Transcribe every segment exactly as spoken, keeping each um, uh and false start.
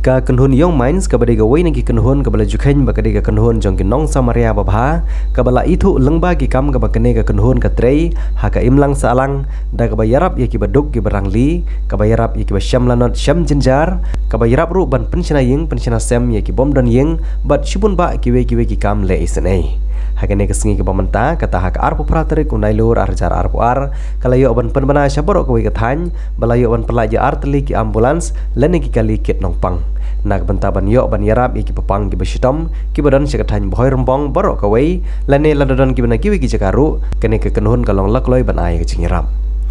Ka kynhun Young Minds kaba dei kawei na ki kynhun kaba la ju kheiñ ba ka dei ka kynhun jong ki nong Samaria babha, kaba la ithuh lyngba ki kam kaba kane ka kynhun ka trei ha ka imlang sahlang, da kaba ïarap ïa kiba duk kiba rangli, kaba ïarap ïa kiba shem lanot shem jynjar, kaba ïarap ruh ban pynshna ïing pynshna sem ïa ki bym don ïing, bad shibun bah kiwei kiwei ki kam leh isynei. Ha kane ka sngi kaba mynta, kata ha ka arphew phra tarik u Nailur ar hajar arphew ar, ka la ïoh ban pynbna sha baroh kawei ka thaiñ, ba la ïoh ban pynlait ïa artylli ki ambulance lane ki kali kit nongpang, na ka bynta ban ïoh ban ïarap ïa kiba pang kiba shitom, kiba don sha ka thaiñ Bhoirymbong baroh kawei, lane lada don kiba na kiwei ki jaka ruh, kane ka kynhun ka long la kloi ban ai ka jingïarap.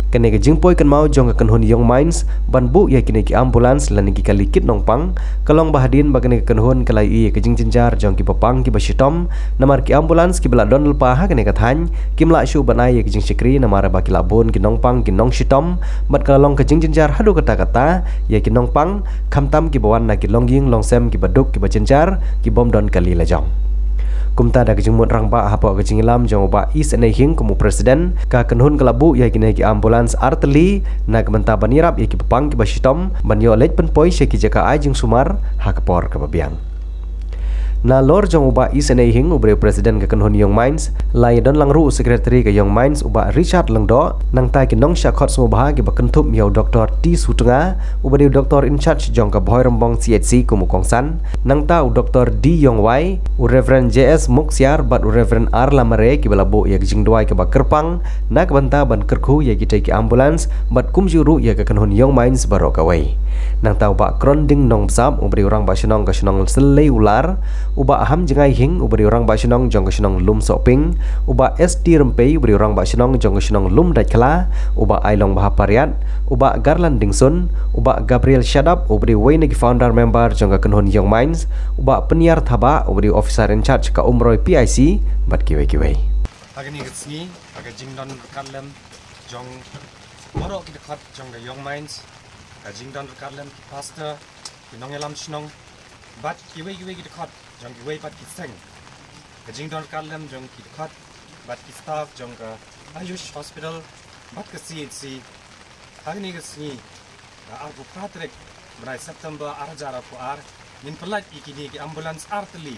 Kane ka jingpoi kynmaw jong ka kynhun Young Minds ban buh ïa kine ki ambulance lane ki kali kit nongpang, ka long ba hadien ba kane ka kynhun ka la ïohi ïa ka jingjynjar jong kiba pang kiba shitom, namar ki ambulance kiba la don lypa ha kane ka thaiñ kim lah shuh ban ai ïa ka jingshakri namar ba ki la bun ki nongpang ki nongshitom, bad ka la long ka jingjynjar haduh katta katta ïa ki nongpang, khamtam kiba wan na ki longïing longsem kiba duk kiba jynjar, ki bym don kali la jong. Kumta da ka jingmut rangbah hapoh ka jingïalam jong u Bah Isynei Hing kum u president, ka kynhun ka la buh ïa kine ki ambulance artylli na ka bynta ban ïarap ïa kiba pang kiba shitom ban ïoh leit pynpoi sha ki jaka ai jingsumar ha ka por kaba biang. Nalor jong u Bah Isynei Hing, u briew president ka kynhun Young Minds, la ïadon lang ruh u secretary ka Young Minds, u Bah Richard Lyngdoh, nangta ki nongshah khot sngewbha kiba kynthup ïa u Doktor T Sutnga, uba dei u doktor in charge jong ka Bhoirymbong C H C kum u kongsan, nangta u Doktor D Yongwai, u Reverend J S Muksiar bad u Reverend R Lamare, kiba la buh ïa ka jingduwai kaba kyrpang na ka bynta ban kyrkhu ïa kitei ki ambulance bad kumjuh ruh ïa ka kynhun Young Minds baroh kawei. Nangta u Bah Kronding Nongbsap, uba dei u rangbah shnong ka shnong Syllei Ular, u Bah Hamjngai Hing, uba dei u rangbah shnong jong ka shnong Lumsohping, u Bah S T Rympei, uba dei u rangbah shnong jong ka shnong Lumdaitkhla, u Bah Ailongbha Pariat, u Bah Garland Dingson, u Bah Gabriel Shadap, uba dei uwei na ki founder member jong ka kynhun Young Minds, u Bah Pyniar Thabah, uba dei u officer in charge ka Umroi P I C, bad kiwei kiwei. Ha kane ka sngi, ha ka jingdon ryngkat lem jong baroh ki dkhot jong ka Young Minds, ka jingdon ryngkat lem ki pastor, ki nongïalam shnong, bad kiwei kiwei ki dkhot jong kiwei pat ki seng. Ka jingdon ryngkat lem jong ki dkhot bad ki staff jong ka Ayush Hospital bad ka C H C. Ha kane ka sngi, ka arphew phra tarik bnai September ar hajar arphew ar, ngin pynlait ïa kine ki ambulance artylli,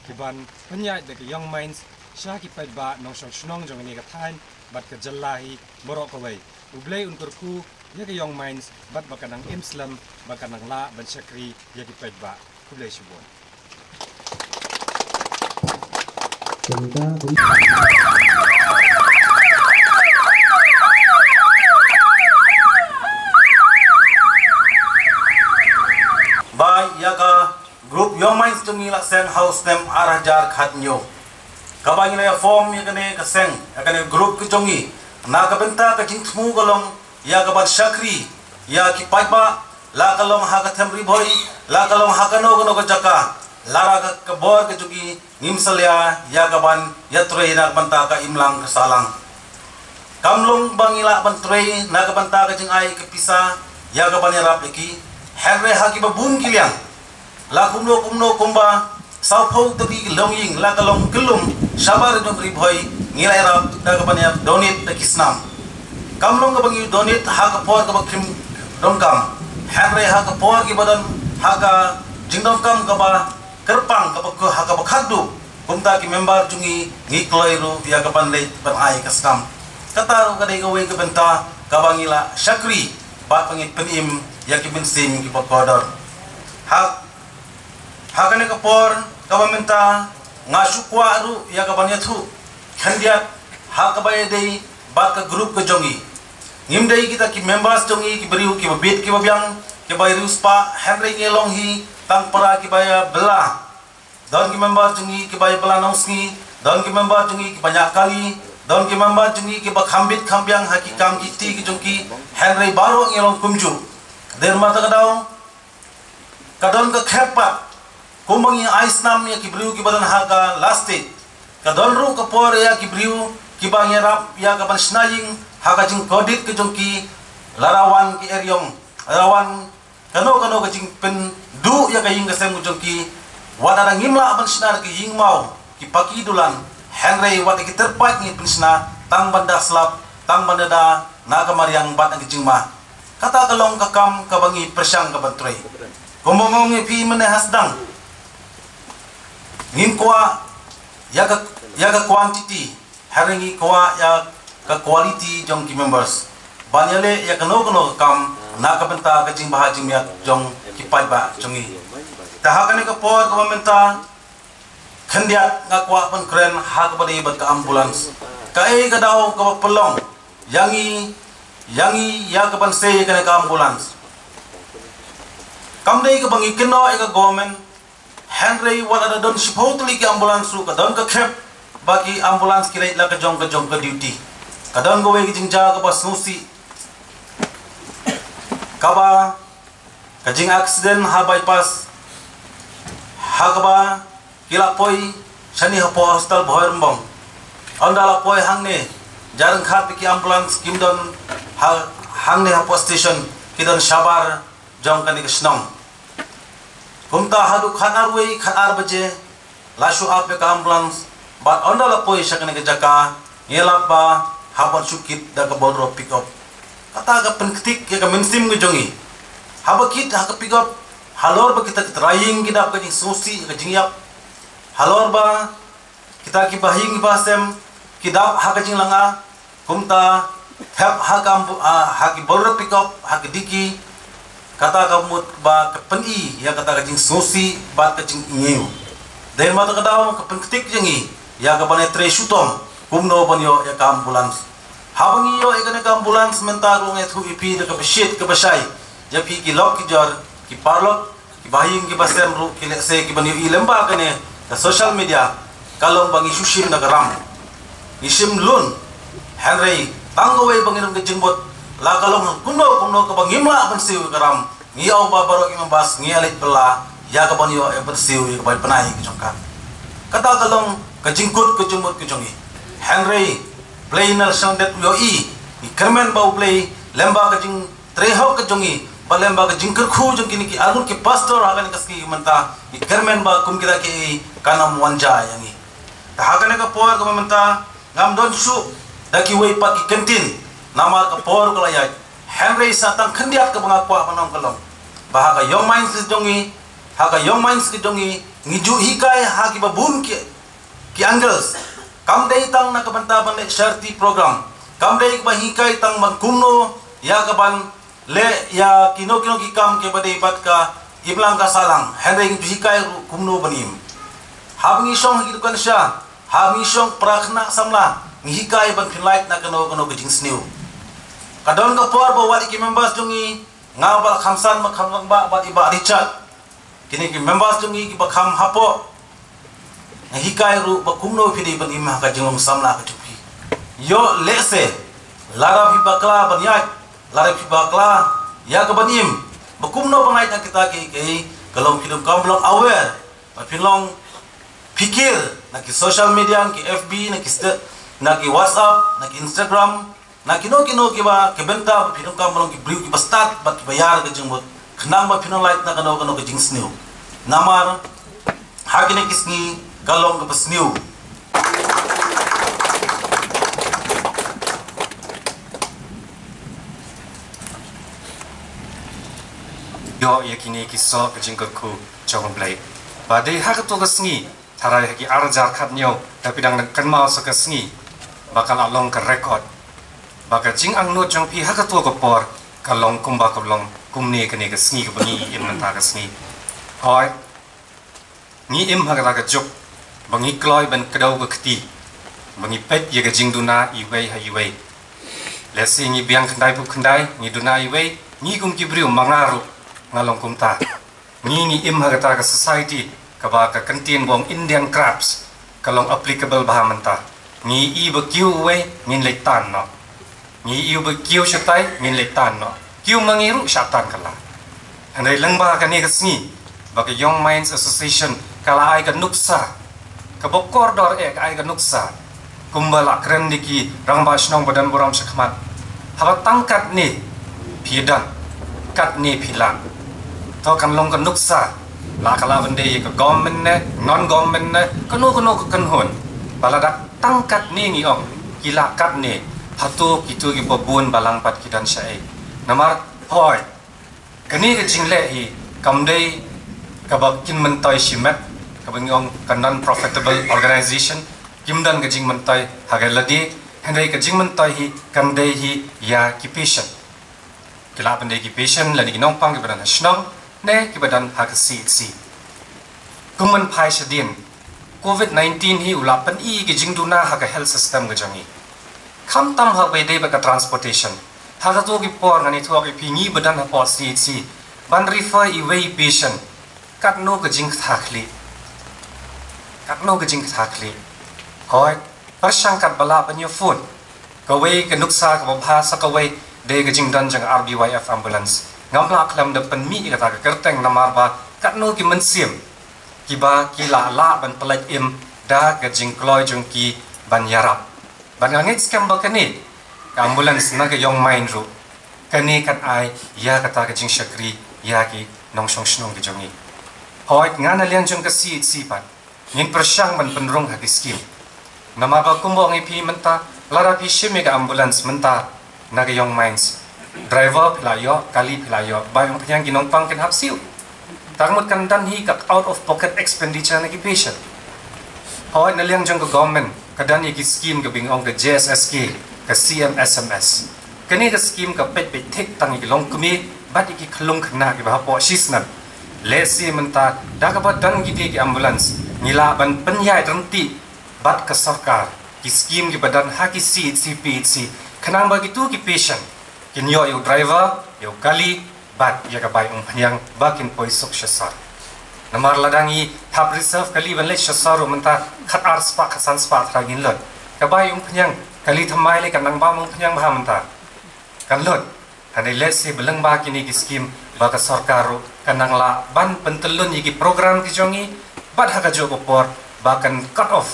ki ban pynïaid da ka Young Minds sha ki paidbah nongshong shnong jong kane ka thaiñ bad ka jylla hi baroh kawei. U Blei un kyrkhu ïa ka Young Minds bad ba kan nang im slem, ba kan nang lah ban shakri ïa ki paidbah. Khublei shibun. Ba ïa ka group Young Minds jong ngi la seng ha u snem ar hajar khathynñiew. Kaba ngi la ïa form ïa kane ka seng, ïa kane ka group ka jong ngi, na ka bynta ka jingthmu ka long ïa ka ban shakri ïa ki paidbah, la ka long ha ka them Ri Bhoi, la ka long ha kano kano ka jaka, lada ka, ka bor ka jong ngi ngim salia ïa ka ban ïatrei na ka bynta ka imlang ka sahlang. Kam long ba ngi lah ban trei na ka bynta ka jingai ka pisa ïa ka ban ïarap ïa ki, hynrei ha kiba bun ki liang, la kumno kumno kumba sawphew tylli ki longïing, la ka long kyllum shabar jong Ri Bhoi, ngi la ïarap da ka ban ïa donate da ki snam. Kam long kaba ngi donate ha ka por kaba khim donkam, hynrei ha ka por kiba don ha ka jingdonkam kaba kyrpang, kaba kha-, ha kaba khatduh, kumta ki member jong ngi ngi kloi ruh ïa ka ban leit ban ai ka snam. Kata ruh ka dei kawei ka bynta kaba ngi la shakri bad ba ngi pynim ïa ki mynsiem kiba kordor. Ha, ha kane ka por kaba mynta nga shu kwah ruh ïa ka ban ïathuh khyndiat ha kaba ïadei bad ka group ka jong ngi. Ngim dei kita ki members jong ngi ki briew kiba bit kiba biang, kiba ïa riewspah, hynrei ngi long hi tang para kiba ïa bylla. Don ki member jong ngi kiba ïa bylla nongsngi, don ki member jong ngi kiba ñiah kali, don ki member jong ngi kiba kham bit kham biang ha ki kam ki kti ki jong ki, hynrei baroh ngi long kumjuh. Dei ma ta ka daw, ka don ka khep pat, kumba ngi ai snam ïa ki briew kiba don ha ka last stage. Ka don ruh ka por ïa ki briew kiba ngi ïarap ïa ka ban shna ïing ha ka jingkordit ka jong ki, lada wan ki eriong, lada wan kano kano ka jingpynduh ïa ka ïing ka sem ka jong ki, wat lada ngim lah ban shna da ka ïing maw ki paki dulan, hynrei wat da ki tyrpait ngi pynshna tang ban da slap, tang ban da na ka mariang bad na ka jingma. Kata ka long ka kam kaba ngi pyrshang ka ban trei. Kumba nga ong ïa phi mynne ha sdang, ngim kwah ïa ka, ïa ka quantity, hynrei ngi kwah ïa ka quality jong ki members ban ïaleh ïa kano kano ka kam na ka bynta ka jingbha jingmiat jong ki paidbah jong ngi. Te ha kane ka por kaba mynta, khyndiat nga kwah ban kren ha kaba dei bad ka ambulance. Kaei ka daw kaba pynlong ïa ngi, ïa ngi ïa ka ban sei ïa kane ka ambulance? Kam dei kaba ngi kynnoh ïa ka government, hynrei wat la da don shiphew tylli ki ambulance ruh, ka don ka khep ba ki ambulance ki leit la ka jong ka jong ka duty. Ka don kawei ka jingjia kaba sngewsih, kaba ka jing accident ha bypass, ha kaba ki la poi shane hapoh hospital Bhoirymbong. Ynda la poi hangne, jar ryngkat bad ki ambulance kim don ha, hangne hapoh station, ki don shabar jong kane ka shnong. Kumta haduh khatar wei, khatar baje, la shu ap ïa ka ambulance, bad ynda la poi sha kane ka jaka, ngi lap ba hap ban shu kit da ka Bolero pickup. Kata ka pynktik ïa ka mynsiem ka jong ngi. Haba kit ha ka pickup, halor ba kita ki trai ïing ki dap ka jingsngewsih ka jingïap, halor ba kita ki bahaïing bahasem ki dap ha ka jinglanga, kumta thep ha ka ambu-, ah, ha ki Bolero pickup, ha ki diki, kata ka mut ba ka pyni ïa kata ka jingsngewsih bad ka jingïngiew. Dei ma ta ka daw ka pynktik jong ngi ïa ka ban ïatrei shitom kumno ban ïoh ïa ka ambulance. Haba ngi ïoh ïa kane ka ambulance mynta ruh nga ïathuh ïa phi da kaba shit kaba shai, ïa phi ki lok ki jor, ki paralok, ki bahaïing ki bahasem ruh, ki lehse ki ban ïohi lyngba kane ka social media, ka long ba ngi shu shim da ka ram. Ngi shim lun, hynrei tang kawei ba ngi don ka jingmut, la ka long kumno kumno kaba ngim lah ban siew ïa ka ram, ngi ong ba baroh ki members ngi ïaleit bylla ïa ka ban ïoh ïa ban siew ïa ka bai bnai ka jong ka. Kata ka long ka jingkut ka jingmut ka jong ngi. Hynrei Blei na sngewdep u ïohi, ngi kyrmen ba U Blei lyngba ka jing trei hok ka jong ngi, ba lyngba ka jingkyrkhu jong kine ki arngut ki pastor ha kane ka sngi mynta, ngi kyrmen ba kum kita kiei kan ym wan jia ïa ngi. Te ha kane ka por kaba mynta, ngam don shuh da kiwei pat ki kyntien, namar ka por ka la ïaid. Hynrei sa tang khyndiat kaba nga kwah ban ong ka long ba ha ka Young Minds ka jong ngi, ha ka Young Minds ka jong ngi, ngi ju hikai ha kiba bun ki ki angles. Kam dei tang na ka bynta ban leh charity program. Kam dei ba hikai tang ban kumno ïa ka ban leh ïa kino kino ki kam kiba dei bad ka imlang ka sahlang. Hynrei ngi ju hikai ruh kumno ban im. Haba ngi shong ha ki dukan sha, haba ngi shong para khynnah samla, ngi hikai ban pynlait na kano kano ka jingsniew. Ka don ka por ba wat ïa ki members jong ngi, nga, Bah Khamsan, Bah Khamsan, Bah, bad i Bah Richard. Kine ki members jong ngi kiba kham hapoh, nga hikai ruh ba kumno phi dei ban im ha ka jinglong samla ka jong phi. Ïoh lehse lada phi bakla ban ïaid, lada phi bakla ïa ka ban im, ba kumno ban ïaid na kita kiei kiei, ka long phi donkam ban long aware, ba phin long phikir na ki social media, na ki F B, na ki sta-, na ki WhatsApp, na ki Instagram, na kino kino kiba, ki bynta ba phi donkam ban long ki briew kiba stad bad kiba ïar ka jingmut, khnang ba phin ym lait na kano kano ka jingsniew. Namar ha kine ki sngi ka long kaba sniew. Ïoh ïa kine ki soh ka jingkyrkhu jong U Blei. Ba dei ha kato ka sngi, tharai ha ki ar hajar khathynñiew, da phi dang dang kynmaw sa ka sngi ba ka la long ka record ba ka jingangnud jong phi ha kato ka por ka long kumba ka long kumne kane ka sngi kaba ngi im mynta ka sngi. Hooid, ngi im ha kata ka juk ba ngi kloi ban kdew ka kti, ba ngi peit ïa ka jingduna iwei ha iwei. Lehse ngi biang khyndai phew khyndai, ngi duna iwei, ngi kum ki briew, ma nga ruh nga long kumta. Ngi, ngi im ha kata ka society kaba ka kyntien ba ong Indian crafts ka long applicable bha mynta. Ngi ïohi ba kiew uwei ngin leit tan noh. Ngi ïohi ba kiew shatai ngin leit tan noh. Kiew ma ngi ruh shah tan kylla. Hynrei lyngba kane ka sngi ba ka Young Minds Association ka la ai ka nuksa, kaba kordor eh ka ai ka nuksa. Kumba la kren da ki rangbah shnong ba don burom shakhmat, haba tang katne phi don, katne phi lah. To kan long ka nuksa, la ka lah ban dei ka government ne, non government ne, kano kano ka kynhun. Ba lada tang katne ngi ong, ki lah katne, hato kito kiba bun balang pat ki don shaei? Namar hooid, kane ka jingleh hi kam dei kaba kin myntoi shimet, kaba ngi ong ka non-profitable organization, kim don ka jingmyntoi ha ka lade, hynrei ka jingmyntoi hi kan dei hi ïa ki patient. Ki lah ban dei ki patient lane ki nongpang kiba don ha shnong ne kiba don ha ka C H C. Kum ban phai shadien, covid nineteen hi u la pyni ki jingduna ha ka health system ka jong ngi. Khamtam ha kaba ïadei bad ka transportation. Ha kato ki por ngan ïathuh ïa phi, ngi ba don hapoh C H C ban refer iwei i patient, katno ka jingktah khlieh. Katno ka jingktah khlieh. Hooid, pyrshang katba lah ban ïa phone. Kawei ka nuksa kaba bha sa kawei dei ka jingdon jong R B Y F ambulance. Ngam lah khlem da pynmih ïa kata ka kyrteng namar ba katno ki mynsiem kiba ki la lah ban pyllait im da ka jingkloi jong ki ban ïarap. Bad nga ngeit skhem ba kane ka ambulance na ka Young Minds ruh, kane kan ai ïa kata ka jingshakri ïa ki nongshong shnong ki jong ngi. Hooid, nga na liang jong ka C H C pat, ngin pyrshang ban pynrung ha ki skim. Namar ba kumba ong ïa phi mynta, lada phi shim ïa ka ambulance mynta na ka Young Minds, driver phi la ïoh, kali phi la ïoh, bai umphniang ki nongpang kin hap siew. Tang mut kan don hi ka out of pocket expenditure na ki patient. Hooid, na liang jong ka government ka don ïa ki skim kaba ngi ong ka J S S K, ka C M S M S. Kane ka skim ka peit beit thik tang ïa ki longkmie bad ïa ki khyllung khynnah kiba hapoh shisnem. Lehse mynta da kaba don kine ki ambulance, ngi lah ban pynïaid ryntih bad ka sorkar ki skim kiba don ha ki C H C, P H C, khnang ba kito ki patient kin ïoh ïa u driver, ïa u kali, bad ïa ka bai umphniang ba kin poi suk sha sor. Namar lada ngi hap reserve kali ban leit sha sor ruh mynta khat ar spah, khat san spah trai ngin lut. Ka bai umphniang, kali thymmai lei kan nang bam umphniang bha mynta. Kan lut. Hynrei lehse ba lyngba kine ki skim ba ka sorkar ruh kan nang lah ban pyntyllun ïa ki program ki jong ngi, bad ha kajuh ka por ba kan cut off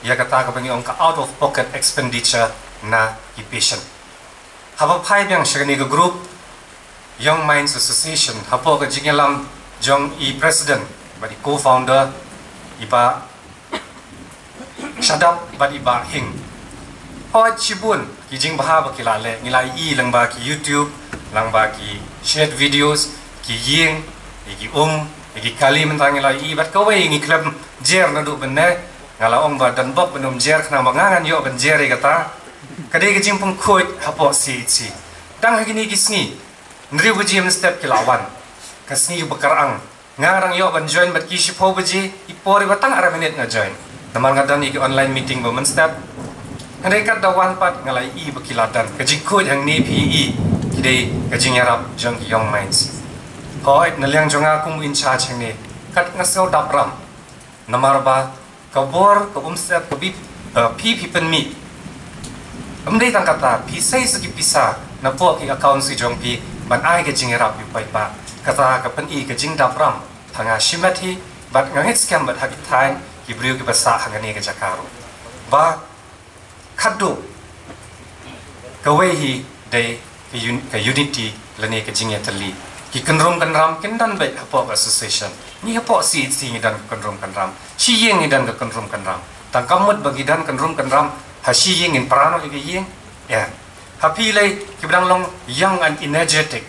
ïa kata kaba ngi ong ka out of pocket expenditure na ki patient. Haba phai biang sha kane ka group Young Minds Association, hapoh ka jingïalam jong i president bad i co-founder, i Bah Shadap bad i Bah Hing. Hooid, shibun ki jingbha ba ki la leh, ngi la ïohi lyngba ki YouTube, lyngba ki shared videos, ki ïing, ïa ki um, ïa ki kali mynta ngi la ïohi, bad kawei ngi khlem jer naduh mynne, nga la ong ba don bok ban ym jer khnang ba nga ngan ïoh ban jer ïa kata. Ka dei ka jingpynkhuid hapoh C H C. Tang ha kine ki sngi, hynriew baje mynstep ki la wan. Ka sngi ba kyrang, nga dang ïoh ban join bad ki shiphew baje, i por iba tang ar minit nga join. Namar nga don ïa ki online meeting ba mynstep. Hynrei katba wan pat nga la ïohi ba ki la don. Ka jingkhuid hangne phi ïohi, ki dei ka jingïarap jong ki Young Minds. Hooid, na liang jong nga kum u in charge hangne, kat nga sngew dap ram. Namar ba ka bor, ka umsyep, ka ba phi, phi pynmih, ym dei tang kata, phi sei sa ki pisa napoh ki accounts ki jong phi ban ai ka jingïarap ïa u paidbah. Kata ka pyni ka jingdap ram ha nga shimet hi, bad nga ngeit skhem bad ha ki thaiñ ki briew kiba sah ha kane ka jaka ruh. Ba khadduh, kawei hi dei ka un-, ka unity lane ka jingïatylli. Ki kynrum kynram kin don beit hapoh ka association. Ngi hapoh C H C ngi don ka kynrum kynram. Shi ïing ngi don ka kynrum kynram. Tang kam mut ba ngi don kynrum kynram ha shi ïing ngin pra noh ïa ka ïing. Ïa. Ha phi lei kiba dang long young and energetic,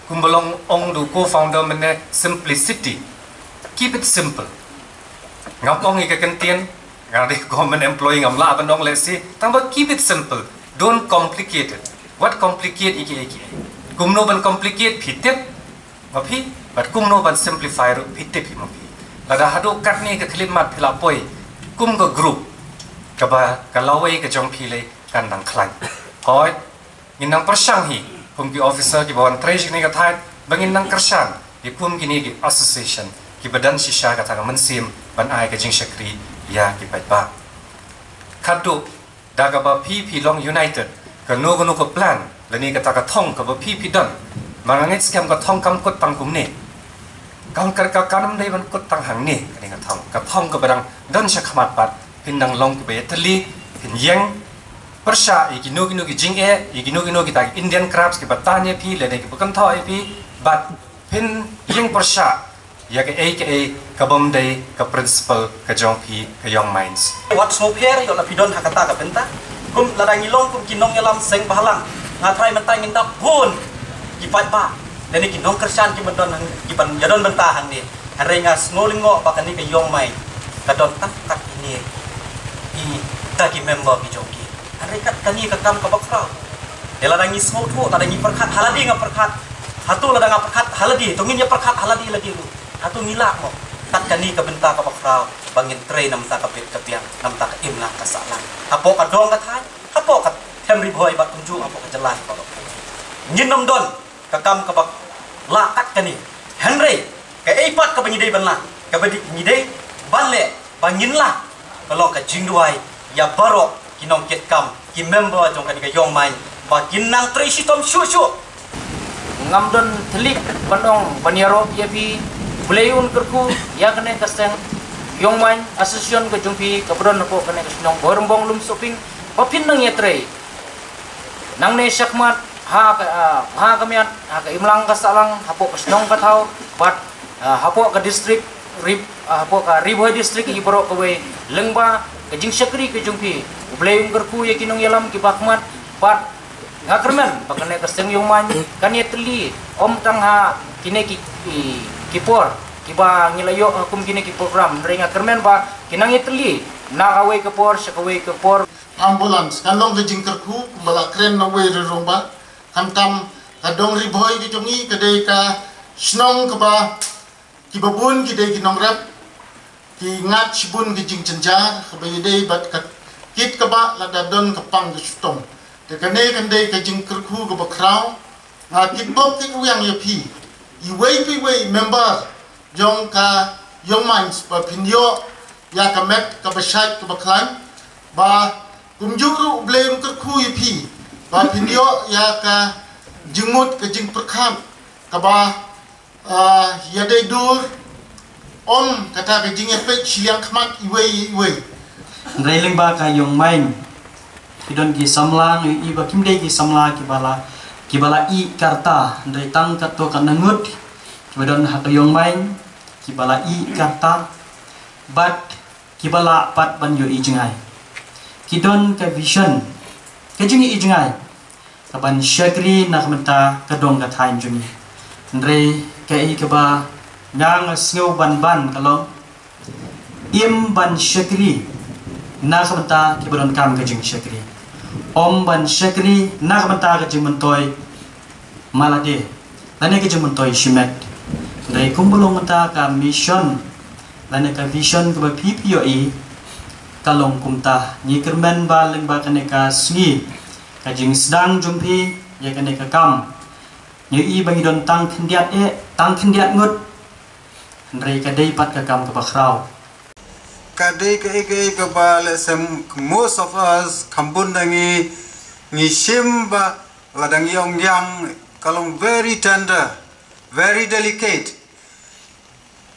kumba long ong da u co-founder mynne, simplicity. Keep it simple. Ngam ong ïa ka kyntien, nga dei government employee, ngam lah ban ong lehse, tang ba keep it simple. Don't complicate it. Wat complicate ïa kiei kiei. Kumno ban complicate phi tip ma phi, bad kumno ban simplify ruh phi tip hi ma phi. Lada haduh katne ka khyllipmat phi la poi kum ka group, kaba ka lawei ka jong phi lei kan dang khlaiñ. Hooid, ngin nang pyrshang hi kum ki officer kiba wan trei sha kane ka thaiñ, ba ngin nang kyrshan ïa kum kine ki association kiba don shisha kata ka mynsiem ban ai ka jingshakri ïa ki paidbah. Khadduh da kaba phi phi long united, kano kano ka plan lane kata ka thong kaba phi phi don. Ma nga ngeit skhem ka thong kam kut tang kumne. Kam ka, ka, kam dei ban kut tang hangne, kane ka thong. Ka thong kaba dang don sha khmat pat, phin dang long kiba ïatylli, phin ïeng pyrshah ïa kino kino ki jingeh, ïa kino kino kita ki Indian crabs kiba tan ïa phi lane kiba kynthoh ïa phi, bad phin ïeng pyrshah ïa kaei kaei kabym dei ka principle ka jong phi ka Young Minds. Wat sngewpher ïoh la phi don ha kata ka bynta. Kum lada ngi long kum ki nongïalam seng bhalang, nga tharai mynta ngin dap bun ki paidbah. Lane ki nongkyrshan ki ban don hang, ki ban ïadon bynta hangne. Hynrei nga sngew lyngngoh ba kane ka Young Minds ka don tang kat kine kita ki member ki jong ki. Hynrei kat kane ka kam kaba khraw. Te lada ngi sngewthuh, lada ngi pyrkhat ha lade, nga pyrkhat. Hato lada nga pyrkhat ha lade, to ngin ïa pyrkhat ha lade lade ruh. Hato ngi lah mo? Kat kane ka bynta kaba khraw ba ngin trei na bynta ka bit ka biang, na bynta ka imlang ka sahlang. Hapoh ka dong ka thaiñ, hapoh ka them Ri Bhoi bad kumjuh hapoh ka jylla baroh. Ngin ym don ka kam kaba lah kat kane. Hynrei kaei pat kaba ngi dei ban lah, kaba dei ngi dei ban leh ba ngin lah, ka long ka jingduwai ïa baroh ki nongkit kam, ki member jong kane ka Young Minds ba kin nang trei shitom shuh shuh. Ngam don thylliej ban ong ban ïaroh ïa phi. Blei un kyrkhu ïa kane ka seng Young Minds Association ka jong phi kaba don hapoh kane ka shnong Bhoirymbong Lumsohping ba phin nang ïatrei nangne shakhmat ha ka, ah, ha ka miat, ha ka imlang ka sahlang, hapoh ka shnong ka thaw bad, ah, hapoh ka district Ri, ah, hapoh ka Ri Bhoi District ïa baroh kawei, lyngba ka jingshakri ka jong phi. U Blei un kyrkhu ïa ki nongïalam kiba khmat bad nga kyrmen ba kane ka seng Young Minds kan ïatylli ym tang ha kine ki, ki, ki por kiba ngi la ïoh ha kum kine ki program, hynrei nga kyrmen ba kin nang ïatylli na kawei ka por sha kawei ka por. Ambulance kan long ka jingkyrkhu kumba la kren na uwei u rangbah, khamtam ka dong Ri Bhoi ka jong ngi ka dei ka shnong kaba kiba bun ki dei ki nongrep, ki ngat shibun ki jingjynjar kaba ïadei bad ka kit kaba lada don ka pang ka shitom. Te kane kan dei ka jingkyrkhu kaba khraw. Nga kitbok kitwiang ïa phi, iwei pa iwei member jong ka Young Minds ba phin ïoh ïa ka met kaba shait kaba khlaiñ, ba kumjuh ruh U Blei un kyrkhu ïa phi ba phin ïoh ïa ka jingmut ka jingpyrkhat kaba, ah, ïadei dur, ym kata ka jingïapeit shiliang khmat iwei ïa iwei. Hynrei lyngba ka Young Minds ki don ki samla, ngi ïohi ba kim dei ki samla kiba la, kiba la ïeh karta, hynrei tang katto katne ngut kiba don ha ka Young Minds kiba la ïeh karta bad kiba lah pat ban ïohi jngai. Ki don ka vision, ka jingïohi jngai, ka ban shakri na ka bynta ka dong ka thaiñ jong ngi. Hynrei kaei kaba nga, nga sngew ban ban ka long, im ban shakri na ka bynta kiba donkam ka jingshakri. Ym ban shakri na ka bynta ka jingmyntoi ma lade lane ka jingmyntoi shimet. Hynrei kumba long mynta ka mission lane ka vision kaba phi phi ïohi, ka long kumta. Ngi kyrmen ba lyngba kane ka sngi, ka jingsdang jong phi ïa kane ka kam, ngi ïohi ba ngi don tang khyndiat eh, tang khyndiat ngut, hynrei ka dei pat ka kam kaba khraw. Ka dei kaei kaei kaba lehse most of us, kham bun na ngi, ngi shim ba lada ngi ong ïang ka long very tender, very delicate.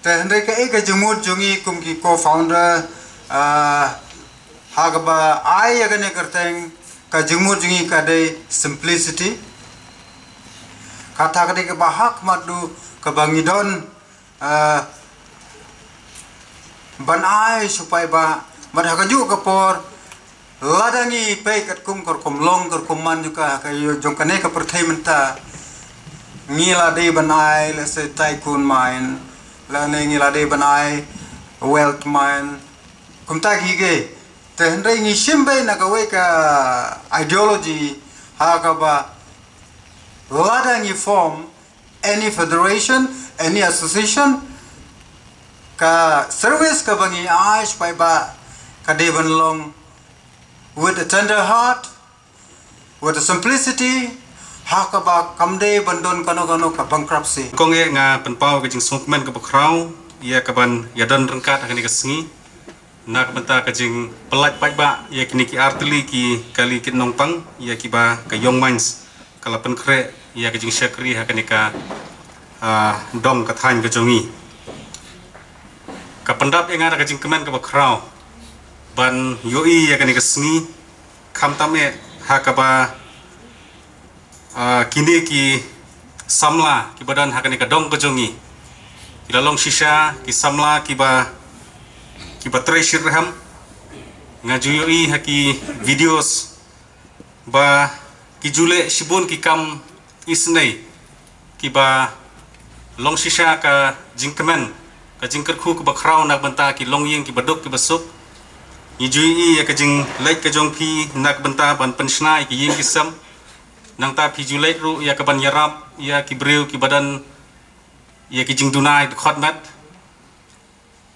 Te hynrei kaei ka jingmut jong ngi kum ki co-founder, ah, ha kaba ai ïa kane ka kyrteng, ka jingmut jong ngi ka dei simplicity. Kata ka dei kaba ha khmat duh kaba ngi don, ah, ban ai shuh paidbah, bad ha kajuh ka por lada ngi peit katkum ka rukom long ka rukom man jong ka, ka ïoh jong kane ka pyrthei mynta, ngi la dei ban ai, lehse, tycoon mine, lane ngi la dei ban ai wealth mine, kumta ki ki. Te hynrei ngi shim beit na kawei ka ideology ha kaba lada ngi form any federation, any association, ka service kaba ngi ai shuh paidbah ka dei ban long with a tender heart, with a simplicity, ha kaba kam dei ban don kano kano ka bankruptcy. Kong eh, nga pynpaw ka jingsngewkmen kaba khraw ïa ka ban ïadon ryngkat ha kane ka sngi. Na ka bynta ka jingpyllait paidbah ïa kine ki artylli ki kali ki nongpang, ïa kiba ka Young Minds ka la pynkhreh ïa ka jingshakri ha kane ka, ah, dong ka thaiñ ka jong ngi. Ka pyndap ïa nga da ka jingkmen kaba khraw ban ïohi ïa kane ka sngi, khamtam eh ha kaba, ah, kine ki samla kiba don ha kane ka dong ka jong ngi ki la long shisha ki samla kiba, kiba trei shitrhem. Nga ju ïohi ha ki videos ba ki ju leh shibun ki kam isynei, kiba long shisha ka jingkmen, ka jingkyrkhu kaba khraw na ka bynta ki longïing kiba duk kiba suk. Ngi ju ïohi ïa ka jingleit ka jong phi na ka bynta ban pynshna ïa ki ïing ki sem. Nangta phi ju leit ruh ïa ka ban ïarap ïa ki briew kiba don ïa ki jingduna dkhot met.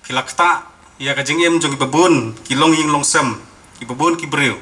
Phi la ktah ïa ka jingim jong kiba bun ki longïing longsem, kiba bun ki briew.